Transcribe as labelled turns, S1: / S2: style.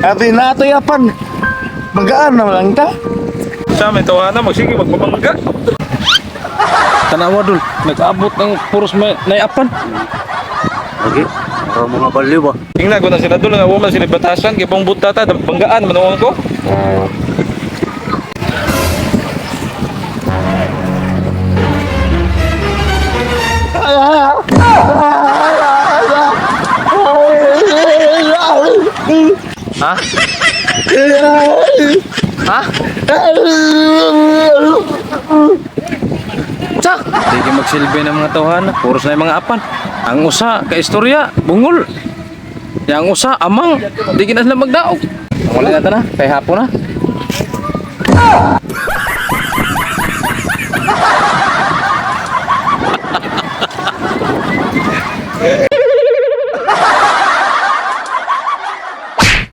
S1: Ate na atoy apan. Magaan na lang ta.
S2: Sa amin, tawahan na, magsige, magpapangga.
S3: Tanawa dul, nag-abot ng puros may naiapan.
S4: Lagi. Para mga baliw ba?
S2: Tingnan ko na sila dul, nga woman sila batasan, kay pong butata, banggaan, manuong ko.
S3: Ha? Ha? Tsa! Di ka magsilbi ng mga tawhan, puros na yung mga apan. Ang usa, kaistorya, bungol. Yang usa, amang, di ka na sila magdaog. Wala na ta na, kay hapon na.